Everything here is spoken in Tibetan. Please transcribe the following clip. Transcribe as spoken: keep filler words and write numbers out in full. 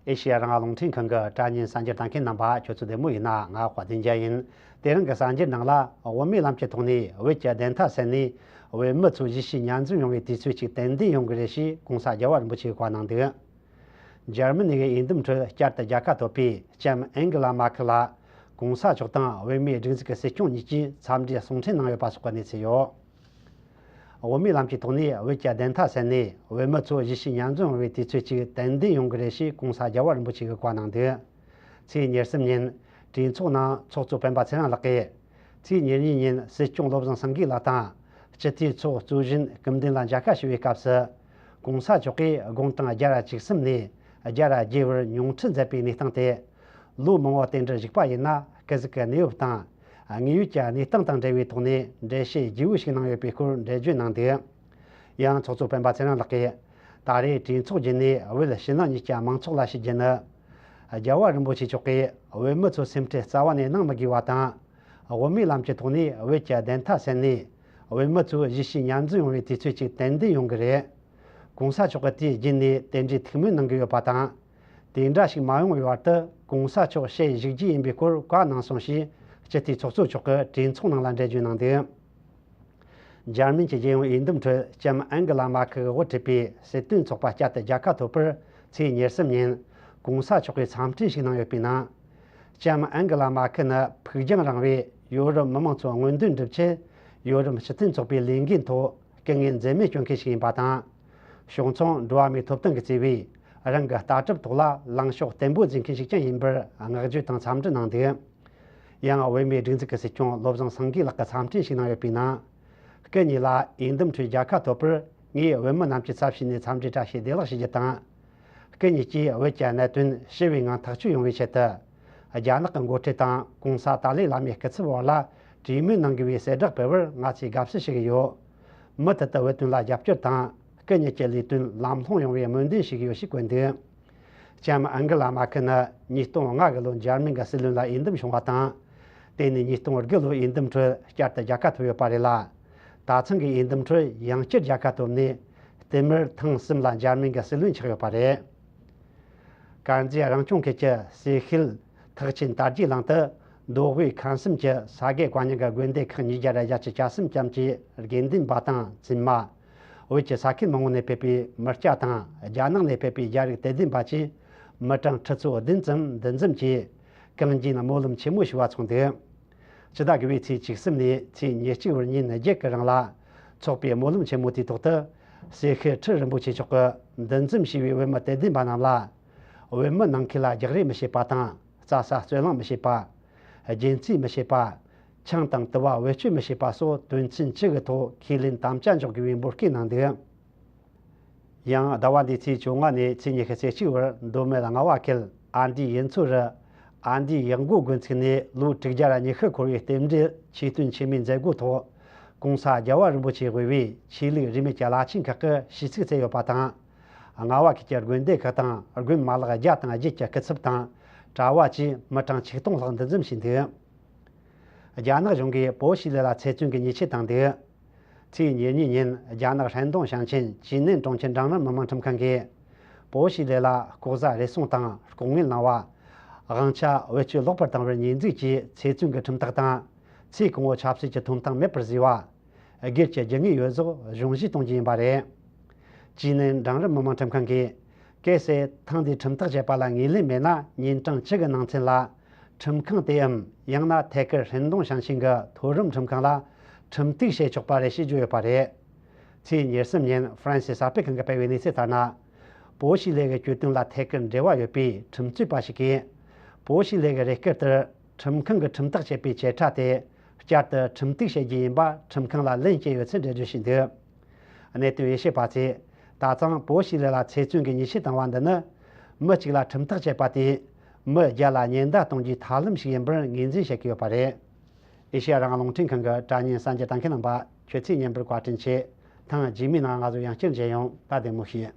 ཨེ་ཤེ་ཡ་རང་དབང་རླུང་འཕྲིན་ཁང་གི་དྲ་བརྙན་གསར་འགྱུར་ལྟ་མཁན་རྣམ་པ་ཁྱོད་ཚོ་བདེ་མོ་ཡིན་ན། ང་དཔལ་ལྡན་རྒྱལ་ཡིན། དེ་རིང་གི་གསར་འགྱུར་ནང་ལ། བོད་མིའི་ལམ་གྱི་ཐོག་ནས་བོད་ཀྱི་བདེན་མཐའ་གསལ་ནས་བོད་མི་ཚོ་གཞིས་བྱེས་མཉམ་འཛོམས་ཡོང་བའི་དུས་ཚོད་ཅིག་ཏན་ཏན་ཡོང་གི་རེད་ཞེས་གོང་ས་རྒྱལ་བ་རིན་པོ་ཆེས་བཀའ་གནང་འདུག་འཇར་མ་ནི་གི་འོས་འདེམས་ཁྲོད་བསྐྱར་དུ་རྒྱལ་ཁ་ཐོབ་པའི་ལྕམ་ཨན་གི་ལ་མར་ཁེལ་ལ། གོང་ས་མཆོག་དང་བོད་མིའི་སྒྲིག་འཛུགས་ཀྱི་སྲིད་སྐྱོང་གཉིས་ཀྱིས་འཚམས་འདྲིའི་གསུང་འཕྲིན་གནང་ཡོད་པ་སོགས་ཀྱི་གནས་ཚུལ་ཡོད། བོད་མིའི་ལམ་གྱི་ཐོག་ནས་བོད་ཀྱི་བདེན་མཐའ་གསལ་ནས་བོད་མི་ཚོ་གཞིས་བྱེས་མཉམ་འཛོམས་ཡོང་བའི་དུས་ཚོད་ཅིག་ཏན་ཏན་ཡོང་གི་རེད་ཞེས་གོང་ས་རྒྱལ་བ་རིན་པོ་ཆེ་གིས་བཀའ་གནང་འདུག་ཚེས་ཉེར་གསུམ་ཉིན་གྲོས་ཚོགས་ནང་ཚོགས་གཙོ་སྤེན་པ་ཚེ་རིང་ལགས་ཀྱིས། ཚེས་ཉེར་གཉིས་ཉིན་སྲིད་སྐྱོང་བློ་བཟང་སེང་གེ་ལགས་དང་སྤྱི་འཐུས་ཚོགས་གཙོ་གཞོན་སྐུ་མདུན་ལ་མཇལ་ཁ་ཞུ་བའི་སྐབས་སུ། གོང་ས་མཆོག་གིས་དགུང་གྲངས་བརྒྱ་ར་བཅུ་གསུམ་ནས་བརྒྱ་ར་བརྒྱད་བར་ཉུང་འཕྲི་མཛད་པའི་གནས་སྟངས་དེ། ལོ་མང་བོ་དེ་འདྲར་བཞུགས་པ་ཡིན་ན་སྐུ་གཟུགས་ཀྱི་གནས་བབ་དང་། དངོས་ཡོད་ཀྱི་གནས་སྟངས་དང་འབྲེལ་བའི་ཐོག་ནས་འགྲེལ་བཤད་རྒྱས་པོ་ཞིག་གནང་ཡོད་པའི་སྐོར་འགྲེལ་བརྗོད་གནང་འདུག་ཡང་ཚོགས་གཙོ་སྤེན་པ་ཚེ་རིང་ལགས་ཀྱིས། ད་རེས་གྲོས་ཚོགས་བརྒྱུད་ནས་བོད་ཕྱི་ནང་གཉིས་ཀྱི་མང་ཚོགས་ལ་ཞུ་རྒྱུ་ནི། རྒྱལ་བ་རིན་པོ་ཆེ་མཆོག་གིས་བོད་མི་ཚོའི་སེམས་ཁྲལ་རྩ་བ་ནས་གནང་མི་དགོས་པ་དང་། བོད་མིའི་ལམ་གྱི་ཐོག་ནས་བོད་ཀྱི་བདེན་མཐའ་གསལ་ནས། བོད་མི་ཚོའི་གཞིས་བྱེས་མཉམ་འཛོམས་ཡོང་བའི་དུས་ཚོད་ཅིག་ཏན་ཏན་ཡོང་གི་རེད། གོང་ས་མཆོག་གིས་དུས་རྒྱུན་ནས་དེ་འདྲའི་ཐུགས་སྨོན་གནང་གི་ཡོད་པ་དང་། དེ་འདྲ་ཞིག་མ་ཡོང་བའི་བར་དུ་གོང་ས་མཆོག་ཞལ་བཞུགས་རྒྱུ་ཡིན་པའི་སྐོར་བཀའ་གནང་སོང་ཞེས་སྤྱི་འཐུས་ཚོགས་གཙོ་མཆོག་གིས་གྲོས་ཚོགས་ནང་ལ་འགྲེལ་བརྗོད་གནང་འདུག་འཇར་མན་གྱི་རྒྱལ་ཡོངས་འོས་འདེམས་ཁྲོད་ལྕམ་ཨན་གི་ལ་མར་ཁེལ་གྱི་དབུ་ཁྲིད་པའི་སྲིད་དོན་ཚོགས་པ་བསྐྱར་དུ་རྒྱལ་ཁ་ཐོབ་པར་ཚེས་ཉེར་གསུམ་ཉིན་གོང་ས་མཆོག་གིས་འཚམས་འཕྲིན་ཞིག་གནང་ཡོད་པའི་ནང་། ལྕམ་ཨན་གི་ལ་མར་ཁེལ་ནི་ཕུགས་རྒྱང་རིང་བའི་ཡོ་རོབ་མི་མང་ཚོའི་མངོན་འདོད་འགྲུབ་ཆེད་ཡོ་རོབ་སྤྱི་མཐུན་ཚོགས་པའི་ལས་འགན་ཐོག་སྐུ་ངལ་འཛེམས་མེད་སྐྱོན་མཁན་ཞིག་ཡིན་པ་དང་། ཕྱོགས་མཚུངས་འགྲོ་བ་མིའི་ཐོབ་ཐང་གི་བརྩེ་བས་རང་གི་ལྟ་གྲུབ་ཐོག་ལ་ལངས་ཕྱོགས་བརྟན་པོ་འཛིན་མཁན་ཞིག་ཀྱང་ཡིན་པར་བསྔགས་བརྗོད་དང་འཚམས་འདྲི་གནང་འདུག་ཡང་བོད་མིའི་སྒྲིག་འཛུགས་ཀྱི་སྲིད་སྐྱོང་བློ་བཟང་སེང་གེ་ལགས་ཀྱིས་འཚམས་འཕྲིན་ཞིག་གནང་ཡོད་པའི་ནང་། སྐུ་ཉིད་ལ་འོས་འདེམས་ཁྲོད་རྒྱལ་ཁ་ཐོབ་པར་ངས་བོད་མི་རྣམས་ཀྱི་ཚབ་བྱས་ནས་འཚམས་འདྲི་བཀྲ་ཤིས་བདེ་ལེགས་ཞུ་རྒྱུ་དང་། སྐུ་ཉིད་ཀྱིས་བོད་ཀྱི་གནད་དོན་ཞི་བའི་ངང་ཐག་གཅོད་ཡོང་བའི་ཆེད་དུ། རྒྱ་ནག་གི་འགོ་ཁྲིད་དང་གོང་ས་ཏཱ་ལའི་བླ་མའི་སྐུ་ཚབ་བར་ལ་གྲོས་མོལ་གནང་དགོས་པའི་གསལ་བསྒྲགས་སྤེལ་བར་ང་ཚོས་དགའ་བསུ་ཞུ་གི་ཡོད། མུ་མཐུད་དུ་བོད་དོན་ལ་རྒྱབ་སྐྱོར་དང་། སྐུ་ཉིད་ཀྱི་ལས་དོན་ལམ་ལྷོང་ཡོང་བའི་སྨོན་འདུན་ཞུ་གི་ཡོད་ཞེས་བཀོད་འདུག་ལྕམ་ཨན་གི་ལ་མར་ཁེལ་ནི་ཉིས་སྟོང་ལྔ་གི་ལོར་འཇར་མན་གྱི་སྲིད་བློན་ལ་འོས་འདེམས་བྱུང་བ་དང་། དེ་ནས་ཉིས་སྟོང་དགུ་ལོར་འོས་འདེམས་ཁྲོད་བསྐྱར་དུ་རྒྱལ་ཁ་ཐོབ་ཡོད་པ་རེད་ལ། ད་ཐེངས་ཀྱི་འོས་འདེམས་ཁྲོད་ཡང་བསྐྱར་རྒྱལ་ཁ་ཐོབ་ནས། བསྟུད་མར་ཐེངས་གསུམ་ལ་འཇར་མན་གྱི་སྲིད་བློན་ཆགས་ཡོད་པ་རེད། དཀར་མཛེས་རང་སྐྱོང་ཁུལ་གྱི་ཟས་ཤུལ་ཐེག་ཆེན་དར་རྒྱས་གླིང་དུ། མདོ་དབུས་ཁམས་གསུམ་གྱི་ས་དགེ་བཀའ་རྙིང་གི་དགོན་སྡེ་ཁག་ཉིས་བརྒྱ་ར་བརྒྱད་ཅུ་གྱ་གསུམ་ཙམ་གྱི་དགེ་འདུན་པ་དང་བཙུན་མ། བོད་ཀྱི་ས་ཁུལ་མང་པོ་ནས་ཕེབས་པའི་མི་སྐྱ་དང་རྒྱ་ནག་ནས་ཕེབས་པའི་རྒྱ་རིགས་དད་ལྡན་པ་བཅས་མི་གྲངས་ཁྲི་ཚོ་བདུན་ཙམ་འདུ་འཛོམས་ཀྱིས་གངས་རྒྱན་སྨོན་ལམ་ཆེན་མོ་ཞུ་བ་ཚོགས་འདུག་ཕྱི་ཟླ་དགུ་པའི་ཚེས་བཅུ་གསུམ་ནས་ཚེས་ཉེར་གཅིག་བར་ཉིན་བརྒྱད་ཀྱི་རིང་ལ་འཚོགས་པའི་སྨོན་ལམ་ཆེན་མོ་དེའི་ཐོག་ཏུ། སྲས་ཤེར་ཁྲི་རིན་པོ་ཆེ་མཆོག་གིས་འདུ་འཛོམས་ཞུས་པའི་བོད་མི་དད་ལྡན་པ་རྣམས་ལ། བོད་མི་ནང་ཁུལ་ལ་རྒྱག་རེས་མི་བྱེད་པ་དང་རྩྭ་ས་རྩོད་གླེང་མི་བྱེད་པ། རྒྱུན་རྩིས་མི་བྱེད་པ། ཆང་དང་དུ་བ་བེད་སྤྱོད་མི་བྱེད་པ་སོགས་དོན་ཚན་བཅུ་གི་ཐོག་ཁས་ལེན་དམ་བཅའ་འཇོག་དགོས་པའི་འབོད་སྐུལ་གནང་འདུག་ཡང་ཟླ་བ་འདིའི་ཚེས་བཅོ་ལྔ་ནས་ཚེས་ཉི་ཤུ་རྩ་གཅིག་བར་མདོ་སྨད་རྔ་བ་ཁུལ་ཨ་འདྲིའི་ཡུལ་ཚོ་རུ། ཨ་འདྲིའི་ཡག་མགོ་དགོན་ཚུགས་ནས་ལོ་དྲུག་བརྒྱ་ར་ཉི་ཤུ་འཁོར་བའི་རྟེན་འབྲེལ་ཆོས་སྟོན་ཆེན་མོའི་མཛད་སྒོའི་ཐོག་གོང་ས་རྒྱལ་བ་རིན་པོ་ཆེའི་དབུས་པའི་ཆོས་ལུགས་རིས་མེད་ཀྱི་བླ་ཆེན་ཁག་གིས་ཞུས་ཚིག་བསྩལ་ཡོད་པ་དང་། རྔ་བ་ཁུལ་གྱི་དགོན་སྡེ་ཁག་དང་དགོན་མ་ལག་བརྒྱ་དང་བརྒྱད་ཀྱི་སྐུ་ཚབ་དང་གྲྭ་བ་བཅས་མི་གྲངས་ཆིག་སྟོང་ལྷག་འདུ་འཛོམས་བྱས་འདུག་རྒྱ་ནག་གཞུང་གིས་པོ་ཤི་ལེ་ལ་ཚེ་བཙོན་གྱི་ཉེས་ཆད་བཏང་འདུག་ཚེས་ཉེར་གཉིས་ཉིན་རྒྱ་ནག་ཧྲན་ཏུང་ཞིང་ཆེན་ཅི་ནན་གྲོང་ཁྱེར་འབྲིང་རིམ་མི་དམངས་ཁྲིམས་ཁང་གིས། པོ་ཤི་ལེ་ལ་ལྐོག་ཟ་རུལ་སུངས་དང་ལྐོག་རྔན་བླངས་པ། དབང་ཆ་བེད་སྤྱོད་ལོག་པར་བཏང་བར་ཉེས་འཛུགས་ཀྱིས་ཚེ་བཙོན་གྱི་ཁྲིམས་ཐག་དང་། ཚེ་གང་བོ་ཆབ་སྲིད་ཀྱི་ཐོབ་ཐང་མེད་པར་བཟོས་པ། སྒེར་གྱི་རྒྱུ་དངོས་ཡོད་ཟོག་གཞུང་བཞེས་གཏོང་རྒྱུ་ཡིན་པ་རེད། ཅི་ནན་འབྲིང་རིམ་མི་དམངས་ཁྲིམས་ཁང་གིས། གལ་སྲིད་ཐེངས་འདིའི་ཁྲིམས་ཐག་བཅད་པ་ལ་ངོས་ལེན་མེད་ན་ཉིན་གྲངས་བཅུ་གི་ནང་ཚུན་ལ། ཁྲིམས་ཁང་དེའམ་ཡང་ན་ཐད་ཀར་ཧྲན་ཏུང་ཞིང་ཆེན་གྱི་མཐོ་རིམ་ཁྲིམས་ཁང་ལ་ཁྲིམས་གཏུག་བྱེད་ཆོག་པ་རེད་ཞེས་བརྗོད་ཡོད་པ་རེད། ཚེས་ཉེར་གསུམ་ཉིན་ཧྥ་རན་སི་གསར་སྤེལ་ཁང་གིས་སྤེལ་བའི་གནས་ཚུལ་ལྟར་ན། པོ་ཤི་ལེ་གི་གྱོད་དོན་ལ་ཐད་ཀར་འབྲེལ་བ་ཡོད་པའི་ཁྲིམས་རྩོད་པ་ཞིག་གིས། པོ་ཤི་ལེ་གི་རེ་སྐུལ་ལྟར། ཁྲིམས་ཁང་གིས་ཁྲིམས་ཐག་བཅད་པའི་བཅད་ཁྲ་དེ། བསྐྱར་དུ་ཁྲིམས་གཏུག་བྱེད་རྒྱུ་ཡིན་པ་ཁྲིམས་ཁང་ལ་ལན་བསྐྱལ་ཡོད་ཚུལ་འགྲེལ་བརྗོད་བྱས་འདུག་གནད་དོན་དབྱེ་ཞིབ་པ་ཚོས། ད་ཐེངས་པོ་ཤི་ལེ་ལ་ཚེ་བཙོན་གྱི་ཉེས་ཆད་བཏང་བ་འདི་ནི། མི་གཅིག་ལ་ཁྲིམས་ཐག་བཅད་པ་དེས། མི་བརྒྱ་ལ་ཉེན་བརྡ་གཏོང་རྒྱུའི་ཐབས་ལམ་ཞིག་ཡིན་པར་ངོས་འཛིན་བྱེད་ཀྱི་ཡོད་པ་རེད། ཨེ་ཤེ་ཡ་རང་དབང་རླུང་འཕྲིན་ཁང་གི་དྲ་བརྙན་གསར་འགྱུར་ལྟ་མཁན་རྣམ་པ་ཁྱོད་ཚོས་ཉན་པར་བཀའ་དྲིན་ཆེ། ཐེངས་རྗེས་མའི་ནང་ང་ཚོ་ཡང་བསྐྱར་མཇལ་ཡོང་། ད་བདེ་མོ་བྱོས།